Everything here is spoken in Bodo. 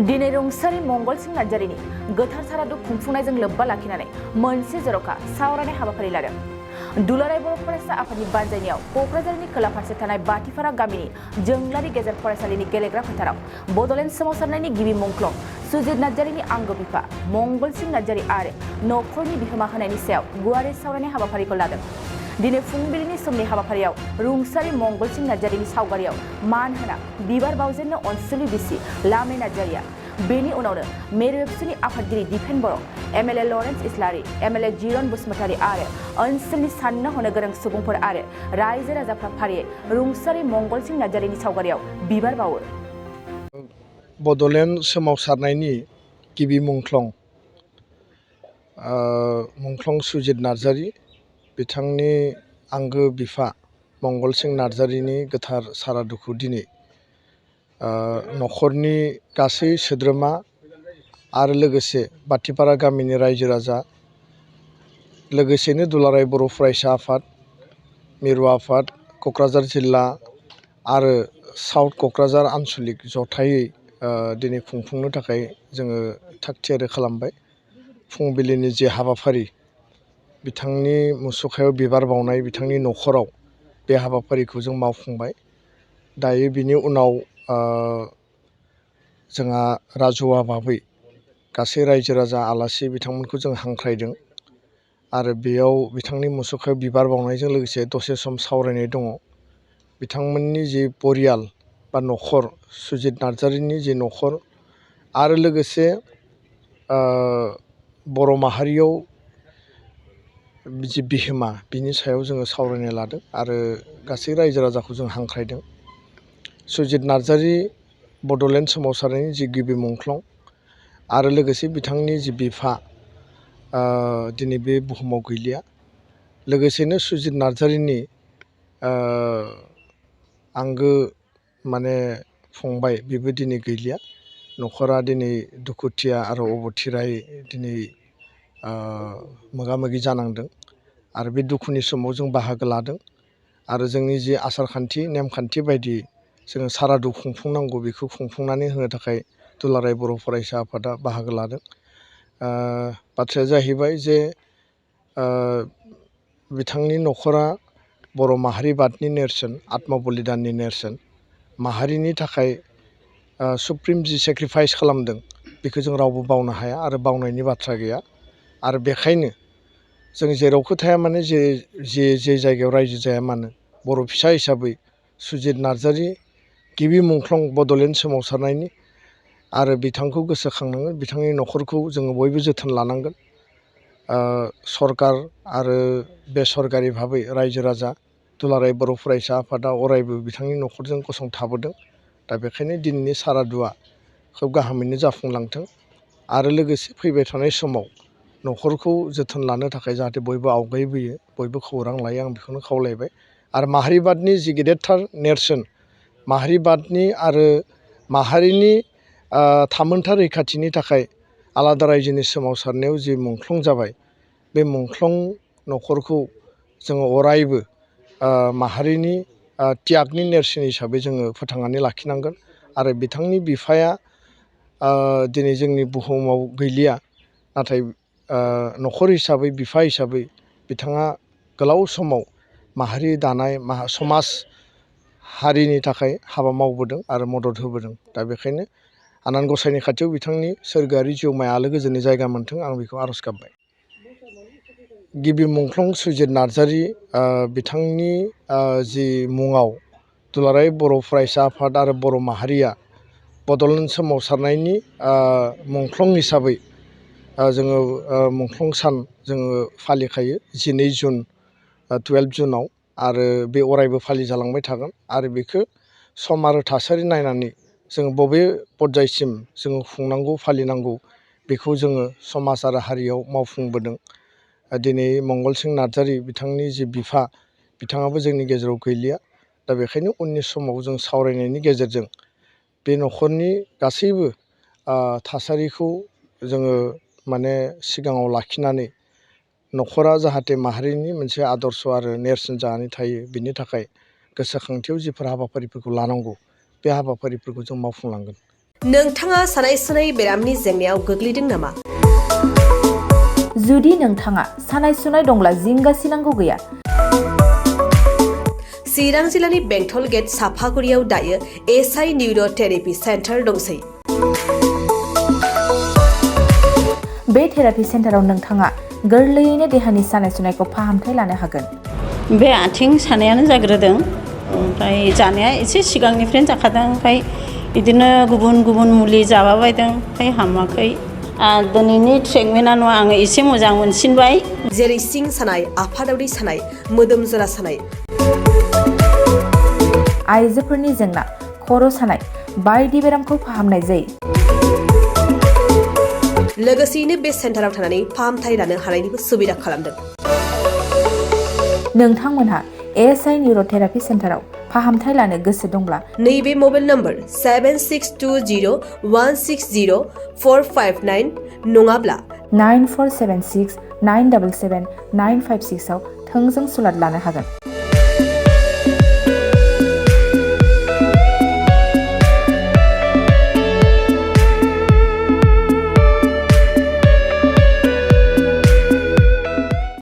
दिनै रुंसारि मंगलसिं नार्जारिनि गोथार सारादु खुंफुंनायजों लोब्बा लाखिनानै मोनसे जर'खा सावरायनाय हाबाफारि लादों। दुलाराय बर' फरायसा आफादनि बानजायनायाव क'क्राझारनि खोला फारसे थानाय बाथिफारा गामिनि जोंलारि गेजेर फरायसालिनि गेलेग्रा फोथाराव बड'लेण्ड सोमावसारनायनि गिबि मुंख्लं सुजित नार्जारिनि आंगो बिफा मंगलसिं नार्जारि आरो नखरनि बिहोमा होनायनि सायाव गुवारै सावरायनाय हाबाफारिखौ लादों। दिनै फुंबिलिनि समनि हाबाफारियाव रुंसारि मंगलसिं नार्जारिनि सावगारियाव मान होना बिबार बावजेननो अनसुलि बिसि लामे नार्जारिया बेनि उनावनो मेरु एबसुनि आफादगिरि दिपेन बर', एमएलए लरेन्स इस्लारि, एमएलए जिरन बसुमतारी आरो ओनसोलनि साननो हनो गोरों सुबुंफोर आरो रायजो राजाफ्रा फारियै रुंसारि मंगलसिं नार्जारिनि सावगारियाव बिबार बावो। बड'लेण्ड सोमावसारनायनि गिबि मुंख्लं सुजित नार्जारि बिथांनि आंगो बिफा मंगलसिं नार्जारिनि गोथार सारादुखौ दिनै नखरनि गासै सोद्रोमा आरो लोगोसे बाथिपारा गामिनि रायजो राजा लोगोसेनो दुलाराय बर' फरायसा आफाद, मिरु आफाद, क'क्राझार जिल्ला आरो साउथ क'क्राझार आनसलिक जथायै दिनै खुंफुंनो थाखाय जोङो थागथियारि खालामबाय। फुंबिलिनि जे हाबाफारि बिथांनि मुसुखायाव बिबार बावनाय बिथांनि नखराव बे हाबाफारिखौ जों मावफुंबाय। दायो बिनि उनाव जोंहा राजुवा भाबै गासै रायजो राजा आलासि बिथांमोनखौ जों हांख्रायदों आरो बेयाव बिथांनि मुसुखायाव बिबार बावनायजों लोगोसे दसे सम सावरायनाय दङ। बिथांमोननि जि परियाल बा नखर सुजित नार्जारिनि जि नखर आरो लोगोसे बर' माहारियाव जि बिहोमा बिनि सायाव जोङो सावरायनो लादों आरो गासै रायजो राजाखौ जों हांख्रायदों। सुजित नार्जारि बड'लेण्ड सोमावसारनायनि जि गिबि मुंख्लं आरो लोगोसे बिथांनि जि बिफा दिनै बे बुहुमाव गैलिया। लोगोसेनो सुजित नार्जारिनि आंगो फंबाय बेबो दिनै गैलिया। नखरा दिनै दुखुथिया आरो अबथिरायै दिनै मोगा मोगि जानांदों आरो बे दुखुनि समाव जों बाहागो लादों आरो जोंनि जि आसार खान्थि नेमखान्थि बायदि जोङो सारादु खुंफुंनांगौ बेखौ खुंफुंनानै होनो थाखाय दुलाराय बर' फरायसा आफादा बाहागो लादों। बाथ्राया जाहैबाय जे बिथांनि नखरा बर' माहारिबादनि नेरसोन, आत्म बलिदाननि नेरसोन, माहारिनि थाखाय सुप्रिम जि सेक्रिफाइस खालामदों बेखौ जों रावबो बावनो हाया आरो बावनायनि बाथ्रा गैया। आरो बेखायनो जों जेरावखि थाया मानो जे जायगायाव रायजो जाया मानो बर' फिसा हिसाबै सुजित नार्जारि गिबि मुंख्लं बड'लेण्ड सोमावसारनायनि आरो बिथांखौ गोसोखांनांगोन, बिथांनि नखरखौ जोङो बयबो जोथोन लानांगोन। सरकार आरो बेसरकारि भाबै रायजो राजा दुलाराय बर' फरायसा आफादा अरायबो बिथांनि नखरजों गसंथाबोदों। दा बेखायनो दिनैनि सारादुआ खोब गाहामैनो जाफुंलांथों आरो लोगोसे फैबाय थानाय समाव नखरखौ जोथोन लानो थाखाय जाहाथे बयबो आवगायबोयो, बयबो खौरां लायो, आं बेखौनो खावलायबाय। आरो माहारिबादनि जि गेदेरथार नेरसोन, माहारिबादनि आरो माहारिनि थामोनथा रैखाथिनि थाखाय आलादा रायजोनि सोमावसारनायाव जि मुंख्लं जाबाय बे मुंख्लं नखरखौ जोङो अरायबो माहारिनि त्यागनि नेरसोन हिसाबै जोङो फोथांनानै लाखिनांगोन। आरो बिथांनि बिफाया दिनै जोंनि बुहुमाव गैलिया, नाथाय नखर हिसाबै बिफा हिसाबै बिथाङा गोलाव समाव माहारि दानाय समाज हारिनि थाखाय हाबा मावबोदों आरो मदद होबोदों। दा बेखायनो आनान गसाइनि खाथियाव बिथांनि सोरगोआरि जिउमाया आलो गोजोननि जायगा मोन्थों, आं बेखौ आर'ज गाबबाय। गिबि मुंख्लं सुजित नार्जारि बिथांनि जि मुङाव दुलाराय बर' फरायसा आफाद आरो बर' माहारिया बड'लेण्ड सोमावसारनायनि मुंख्लं हिसाबै जोङो मुंख्लं सान जोङो फालिखायो 12 जुन 12 जुनाव आरो बे अरायबो फालिजालांबाय थागोन। आरो बेखौ सम आरो थासारि नायनानै जोङो बबे पर्यायसिम जोङो खुंनांगौ फालिनांगौ बेखौ जोङो समाज आरो हारियाव मावफुंबोदों। दिनै मंगलसिं नार्जारि बिथांनि जि बिफा बिथाङाबो जोंनि गेजेराव गैलिया। दा बेखायनो उननि समाव जों सावरायनायनि गेजेरजों बे नखरनि गासैबो थासारिखौ जोङो सिगाङाव लाखिनानै नखरा जाहाथे माहारिनि मोनसे आदर्श आरो नेरसोन जानानै थायो, बिनि थाखाय गोसोखांथियाव जिफोर हाबाफारिफोरखौ लानांगौ बे हाबाफारिफोरखौ जों मावफुंलांगोन। नोंथाङा सानाय सुनाय बेरामनि जेंनायाव गोग्लैदों नामा? जुदि नोंथाङा सानाय सुनाय दंब्ला जिंगासिनांगौ गैया। चिरां जिल्लानि बेंटल गेट साफागुरियाव दायो एसआइ निउर' थेरापि सेन्टार दंसै। बे थेरापि सेन्टाराव नोंथाङा गोरलैयैनो देहानि सानाय सुनायखौ फाहामथाय लानो हागोन। बे आथिं सानायानो जाग्रोदों, ओमफ्राय जानाया एसे सिगांनिफ्रायनो जाखादों, ओमफ्राय बिदिनो गुबुन गुबुन मुलि जाबाबायदों, ओमफ्राय हामाखै। दिनैनि ट्रिटमेन्टआ नङा, आङो एसे मोजां मोनसिनबाय। जेरै सिं सानाय, आफादावरि सानाय, मोदोम जरा सानाय, आइजोफोरनि जेंना, खर' सानाय बायदि बेरामखौ फाहामनाय जायो। लोगोसेयैनो बे सेन्टाराव थानानै फाहामथाय लानो हानायनिबो सुबिदा खालामदों। नोंथांमोनहा एसआइ निउर' थेरापि सेन्टाराव फाहामथाय लानो गोसो दंब्ला नैबे मबाइल नम्बर 7620160459 नङाब्ला 9476977956 आव थोंजों सुलाद लानो हागोन।